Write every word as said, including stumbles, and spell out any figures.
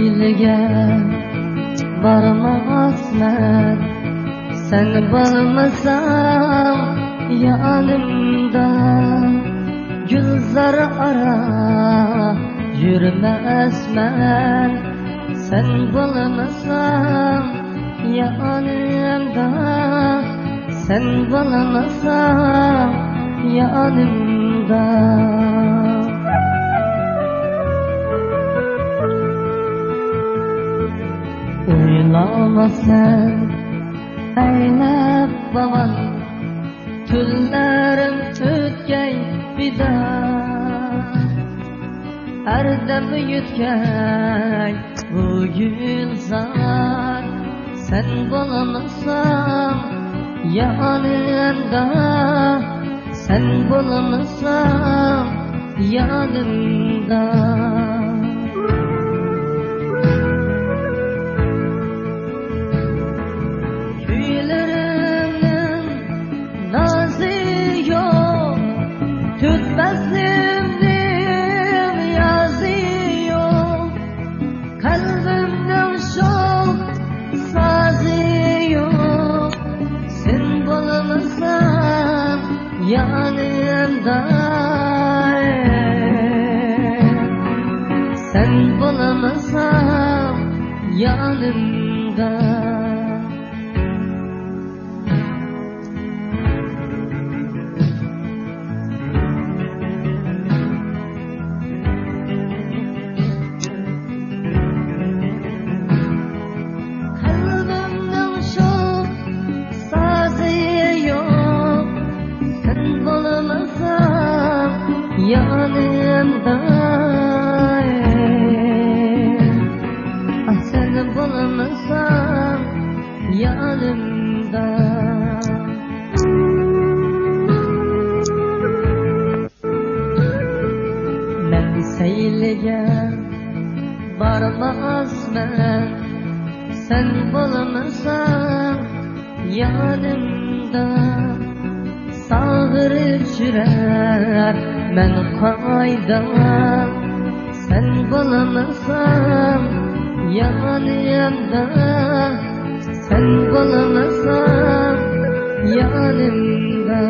ئىلگە بارماسمەن، سەن بولمىساڭ يېنىمدا. گۈلزار ئارا يۈرمەسمەن، سەن بولمىساڭ يېنىمدا. سەن بولمىساڭ يېنىمدا. ئويلىما سەن ئەيلەپ بامال، تۈنلىرىم ئۆتكەي پىدا. ھەردەم يۆتكەي بۇ گۈلزار، سەن بولمىساڭ يېنىمدا، سەن بولمىساڭ يېنىمدا. كۈيلىرىمنىڭ نازى يوق، تۆت پەسلىمنىڭ يازى يوق. قەلبىمنىڭ شوخ سازى يوق، سەن بولمىساڭ يېنىمدا. سەن بولمىساڭ يېنىمدا. قەلبىمنىڭ شوخ سازى يوق، سەن بولمىساڭ يېنىمدا. ئاھ، سەن بولمىساڭ يېنىمدا. مەن سەيلىگە بارماسمەن، سەن بولمىساڭ يېنىمدا. ساغرىپ يۈرەر مەن قايدا، سەن بولمىساڭ يېنىمدا. سەن بولمىساڭ يېنىمدا.